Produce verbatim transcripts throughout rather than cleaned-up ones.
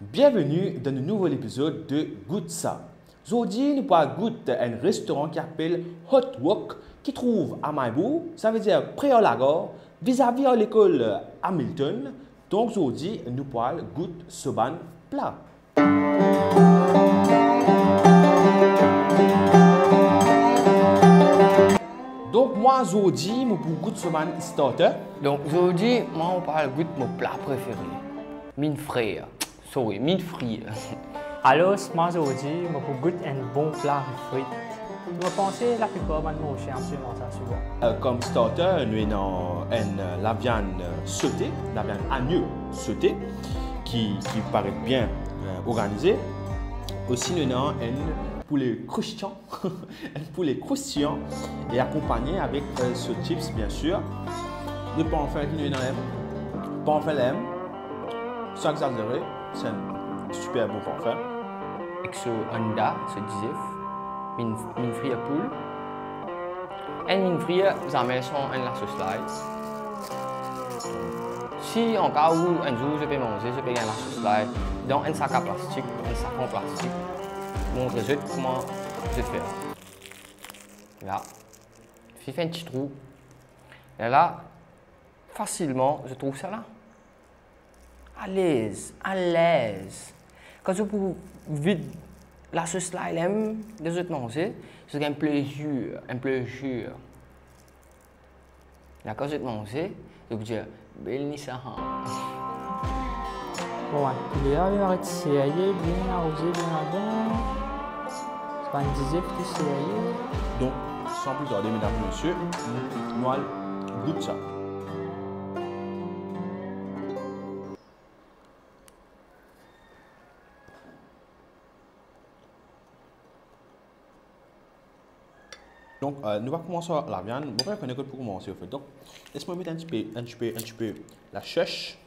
Bienveni dan enn nouvo epizod de Gout Sa. Zordi nou pou al gout enn restoran ki apel Hot Wok, ki trouv a Maybour, savedir pre ar lagar, vizavi ar lekol Hamilton. Donk zordi nou pou al gout so bann pla. Donk mwa zordi mo pou gout so bann starter. Donk zordi mwa mo pou al gout mo pla prefere, minn frir. Sorry, minn frir. Alor mwa zordi mo pou gout enn bon pla frit. Mo panse laplipar bann Morisien inn manz sa souvan. Euh, kom starter nou ena enn, euh, laviann, euh, sote, laviann agno sote, ki, ki paret bien, euh, organize. Osi nou ena enn poule kroustiyan, enn poule kroustiyan, e akonpagne avek, euh, so chips, bien sir. Nou parfin ki nou ena la, parfin la, san egzazere, se enn siper bon parfin. Ek so anndan, so dizef, minn, minn frir poul. Enn minn frir zame san enn lasos lay. Si anka ou enn zour zot pe manze, zot pe gagn lasos lay dan enn sak an plastik, enn sak an plastik, montre zot kouma zot fer. La, fer enn ti trou. E la, fasilman, zot trouv sa la. Alez, alez. Kan zot pou vid lasos lay la mem dan zot manze, zot gagn plezir, enn plezir. La kan zot manze, zot pou dir, "Bel ni sa, ha." Bon, ouais. Li la, li aret serye, bien aroze, bien ladan. Sa bann dizef ki serye. Donk, san pli tarde, medam, mesie, nou al gout sa. Donk, euh, nou va koumans ar laviann. Mo pa kone kot pou koumanse, anfet. Donk, les mwa met enn tipe, enn tipe, enn tipe laserch.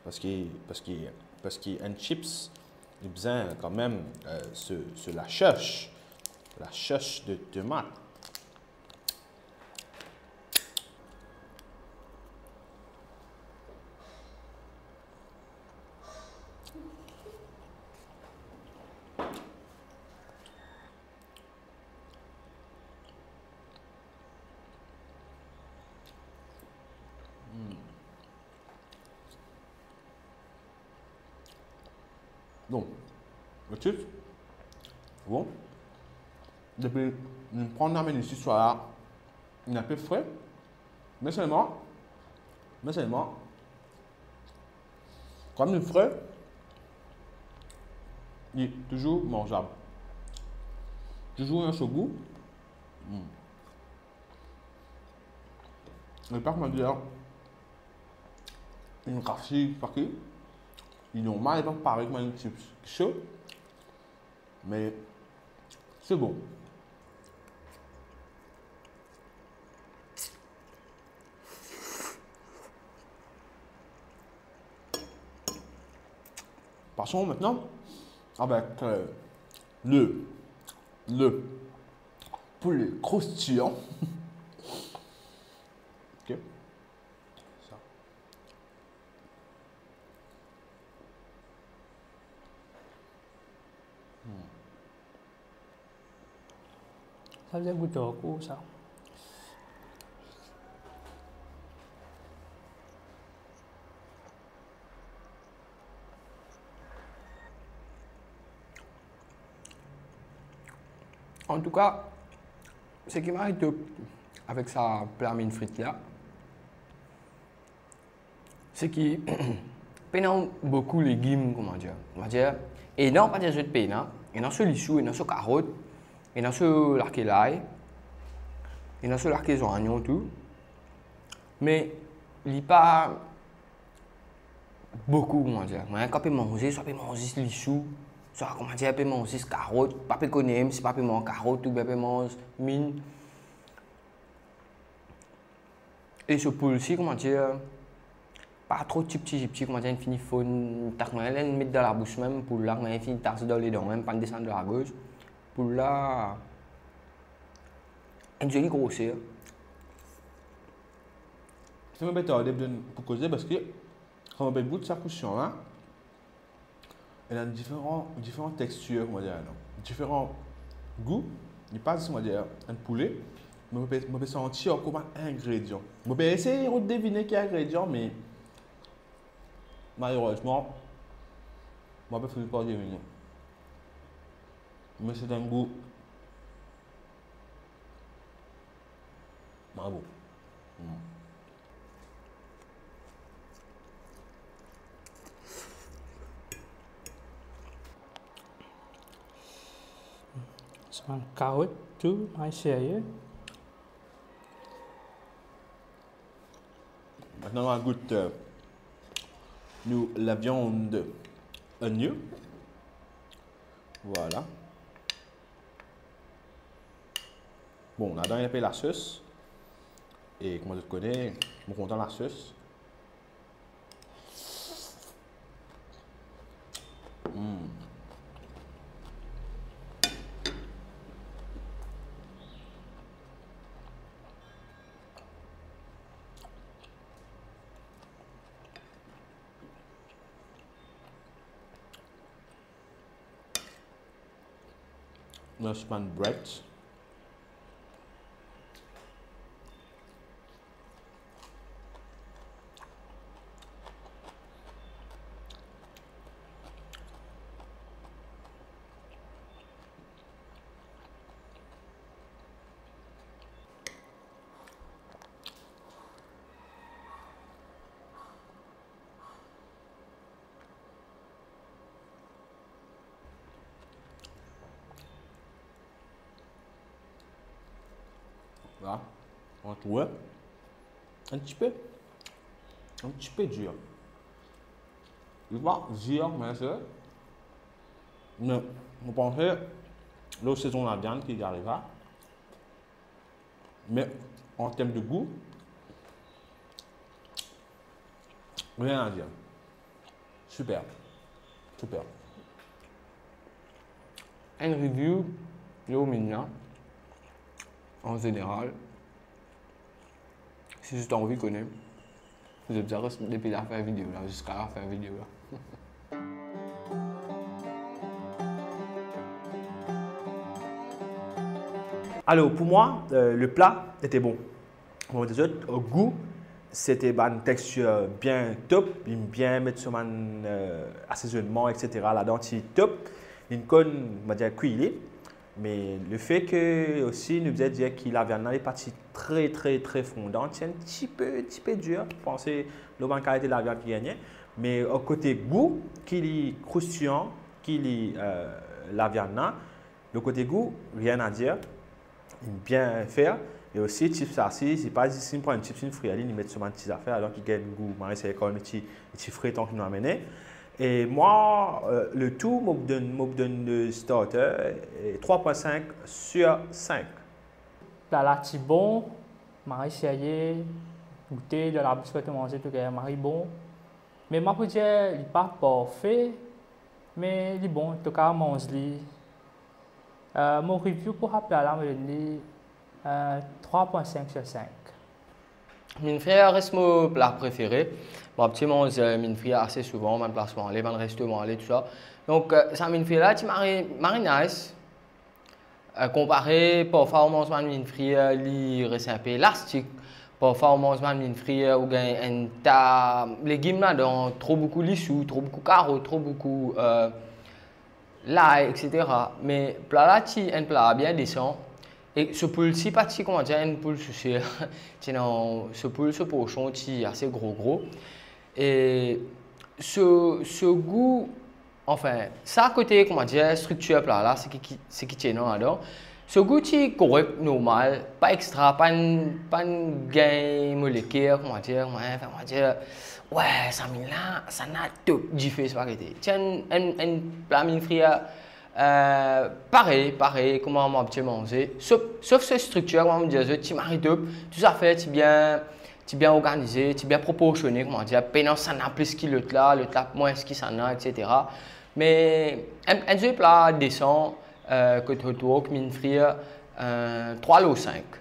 Parski, parski, parski enn chips, li bizin kanmem, euh, so, so laserch, laserch de tomat. Hmm. Bon, le chips, bon, depi nou pran amenn isi swar la, li enn pe fre, me selman, me selman, kom li fre, li touzour manzab. Touzour ena so gou. Hmm. Li pa, kouma dir, enn rasi faki. Li normal, li pa parey kouma enn chips so. Me se bon. Passons maintenant avec, euh, le, le poulet croustillant. Ok. Ça. Hmm. Sa bizin goute ankor sa. Antouka, seki mo arive avek sa pla minn frit la, seki pena boukou legim, kouma dir, kouma dir, ena, pa dir zot pena, ena so lisou, ena so karot, ena so lake lay, ena so lake zwayon tou. Me li pa boukou, kouma dir. Mwa, kan pe manze, swa pe manz lisou, swa, kouma dir, pe manz karot, pa pe kone mem si pa pe manz karot oubien pe manz minn. E so poul si, kouma dir, Pa tro tipti, tipti, koumadir inn fini fonn, tak, mo inn met dan labous mem, poul la, mo inn fini tas dan ledan mem, pa'nn desann dan lagorz. Poul la, enn zoli groser. Sa mo pe tarde pou donn, pou koze, parski kan mo pe gout sa kroustiyan la, ena diferan, diferan tekstir, koumadir, non? Diferan gou. Li pa zis, koumadir, enn poule. Mo pe, mo pe santi ankor bann ingredian. Mo pe esey devine ki ingredian, me malerezman, mo pa finn kapav devine. Me se enn gou Bravo. Mm. Sa bann karot tou, mo serye. Aster nou al gout, euh, nou laviann agno. Vwala. Bon, ladan ena enpe lasos. E kouma zot kone, mo kontan lasos. Mm. Ena osi bann bread. La, mo trouve enn tipe, enn tipe dir. Li pa dir, me se, me mo panse lor sezon laviann ki arive la, me an term de gou, rien à dire. Super. Super. Enn review lor minn la, an zeneral, si zot anvi kone, zot bizin res depi lafin video la, ziska lafin video la. Alors, pour moi, euh, le plat était bon. Mo dir zot, gou, sete bann tekstir bien top, li bien met so bann, euh, asezonnman, et cetera ladan, ti top. Linn konn, mo dir, kwi li. Me lefe ke osi nou bizin dir ki laviann la, li pa ti tre, tre, tre fondan, ti enn tipe, tipe dir, panse lor bann kalite laviann ki gagne. Me kote gou, ki li kroustiyan, ki li, euh, laviann la, lor kote gou, rien à dire. Bien fer. E osi, chips la, si, si pa zis, si nou pran enn chips, nou frir li, nou met so bann ti zafer, donk li gagn gou. Mo esey kan mem ti, ti fre tanki nou amene. E mwa, euh, le tou, mo donn, mo donn le starter, euh, trois point cinq sur cinq. Pla la ti bon, mari serye, goute, dan labous, kote manze, tou gagn mari bon. Me mo pou dir, li pa parfe, me li bon, to kapav manz li. Euh, mo review pou sa pla la, mo donn li, euh, trois point cinq sur cinq. Minn frir res mo pla prefere. Mo ti manz, euh, minn frir ase souvan, bann plas mo ale, bann resto mo ale, tousa. Donk, euh, sa minn frir la, ti mari, mari nice. Euh, konpare, parfwa ou manz bann minn frir, li res inpe elastik. Parfwa ou manz bann minn frir, ou gagn enn ta legim ladan, tro boukou lisou, tro boukou karot, tro boukou, euh, lay, et cetera. Me pla la ti enn pla bien desan. E so poul si pa ti, kouma dir, enn poul sousi. Ti ena so poul, so porsion ti ase gro, gro. E so, so gou, anfin, sa kote, kouma dir, striktir pla la, seki, ki, seki ti ena ladan. So gou ti korek, normal, pa extra, pa'nn, pa'nn gagn mo leker, kouma dir, kouma, anfin, kouma dir, we, sa minn la, sa ena top dife, se pa gete. Ti enn, enn, enn pla minn frir, euh, parey, parey kouma mo abitye manze. Sof, sof so striktir, kouma mo dir zot, ti mari top, tou zafer ti bien, ti bien organize, ti bien proporsione, kouma dir, pena sannla plis ki lot la, lot la mwins ki sannla, et cetera. Me enn, enn zwe pla desan, euh, kot Hot Wok, minn frir, euh, trwa lor sink.